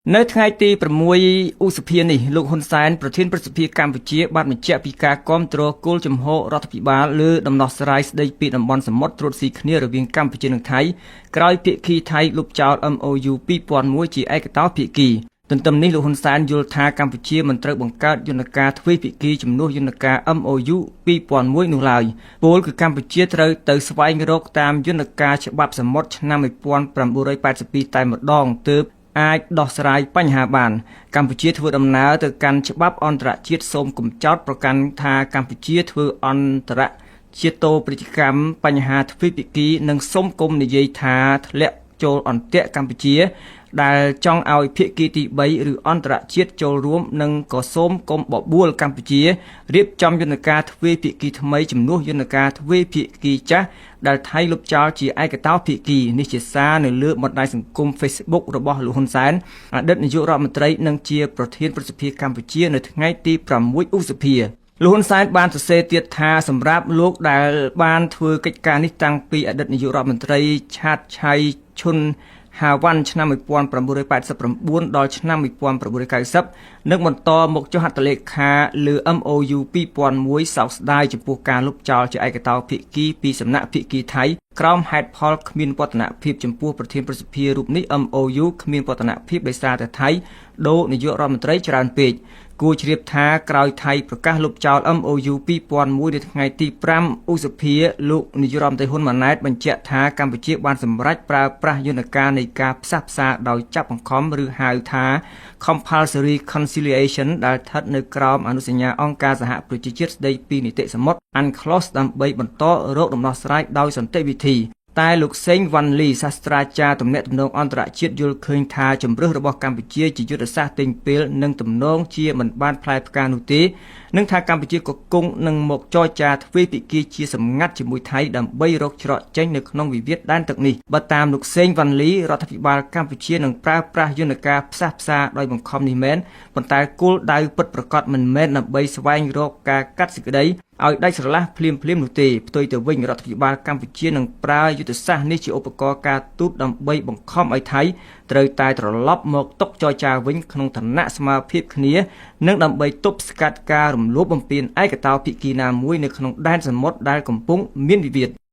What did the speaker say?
នៅថ្ងៃទី6ឧសភានេះលោកហ៊ុនសែនប្រធានព្រឹទ្ធសភាកម្ពុជាបានបញ្ជាក់ពីការគាំទ្រគោលជំហររដ្ឋាភិបាលលើដំណោះស្រាយស្ដីពីតំបន់សមុទ្រត្រួតស៊ីគ្នារវាងកម្ពុជានិងថៃក្រោយភាគីថៃលុបចោល MOU 2001ជាឯកតោភាគីទន្ទឹមនេះលោកហ៊ុនសែនយល់ថាកម្ពុជាមិនត្រូវបង្កើតយន្តការទ្វេភាគីជំនួសយន្តការ MOU 2001នោះឡើយពោលគឺកម្ពុជាត្រូវទៅស្វែងរកតាមយន្តការច្បាប់សមុទ្រឆ្នាំ1982តែម្ដងទើបអាចដោះស្រាយបញ្ហាបានកម្ពុជាធ្វើដំណើរទៅកាន់ច្បាប់អន្តរជាតិសូមកុំចោទប្រកាន់ថាកម្ពុជាធ្វើអន្តរជាតិតោពាណិជ្ជកម្មបញ្ហាទ្វេភាគីនិងសូមកុំនិយាយថាធ្លាក់ចូលអន្ទាក់កម្ពុជា ដែលចង់ឲ្យភាគីទី3ឬអន្តរជាតិចូលរួមនិងក៏សូមកុំបបួលកម្ពុជារៀបចំយន្តការទ្វេភាគីថ្មីជំនួសយន្តការទ្វេភាគីចាស់ដែលថៃលុបចោលជាឯកតោភាគីនេះជាសារនៅលើបណ្ដាញសង្គម Facebook របស់លោកហ៊ុនសែនអតីតនាយករដ្ឋមន្ត្រីនិងជាប្រធានព្រឹទ្ធសភាកម្ពុជានៅថ្ងៃទី6ឧសភាលោកហ៊ុនសែនបានសរសេរទៀតថាសម្រាប់លោកដែលបានធ្វើកិច្ចការនេះតាំងពីអតីតនាយករដ្ឋមន្ត្រីឆាតឆៃឈុនហាវ៉ាន់ឆ្នាំ1989ដល់ឆ្នាំ1990និងបន្តមកចុះហត្ថលេខាលើ MOU 2001សោកស្ដាយចំពោះការលុបចោលជាឯកតោភាគីពីសំណាក់ភាគីថៃក្រោមហេតុផលគ្មានវឌ្ឍនភាពចំពោះប្រធានព្រឹទ្ធសភារូបនេះ MOU គ្មានវឌ្ឍនភាពដោយសារតែថៃដូរនាយករដ្ឋមន្ត្រីច្រើនពេកគួរជ្រាបថាក្រោយថៃប្រកាសលុបចោល MOU 2001នៅថ្ងៃទី5ឧសភាលោកនាយករដ្ឋមន្ត្រីហ៊ុនម៉ាណែតបញ្ជាក់ថាកម្ពុជាបានសម្រេចប្រើប្រាស់យន្តការនៃការផ្សះផ្សាដោយចាប់បង្ខំឬហៅថា Compulsory Conciliation ដែលស្ថិតនៅក្រោមអនុសញ្ញាអង្គការសហប្រជាជាតិស្តីពីនីតិសមុទ្រ UNCLOS ដើម្បីបន្តរកដំណោះស្រាយដោយសន្តិវិធីតែលោកសេងវ៉ាន់លីសាស្ត្រាចារ្យទំនាក់ទំនងអន្តរជាតិយល់ឃើញថាជំរើសរបស់កម្ពុជាជាយុទ្ធសាស្ត្រទិញពេលនិងទំនងជាមិនបានផ្លែផ្កានោះទេនិងថាកម្ពុជាក៏គង់នឹងមកចរចាទ្វេភាគីជាសម្ងាត់ជាមួយថៃដើម្បីរកច្រកចេញនៅក្នុងវិវាទដែនទឹកនេះបើតាមលោកសេងវ៉ាន់លីរដ្ឋាភិបាលកម្ពុជានឹងប្រើប្រាស់យន្តការផ្សះផ្សាដោយបង្ខំនេះមែនប៉ុន្តែគោលដៅពិតប្រាកដមិនមែនដើម្បីស្វែងរកការកាត់សេចក្តីឲ្យដាច់ស្រឡះភ្លាមភ្លាមនោះទេផ្ទុយទៅវិញរដ្ឋាភិបាលកម្ពុជានឹងប្រើយុទ្ធសាស្ត្រនេះជាឧបករណ៍ការទូតដើម្បីបង្ខំឲ្យថៃត្រូវតែត្រឡប់មកតុចរចាវិញក្នុងឋានៈស្មើភាពគ្នានិងដើម្បីទប់ស្កាត់ការរំលោភបំពានឯកតោភាគីណាមួយនៅក្នុងដែនសមុទ្រដែលកំពុងមានវិវាទ។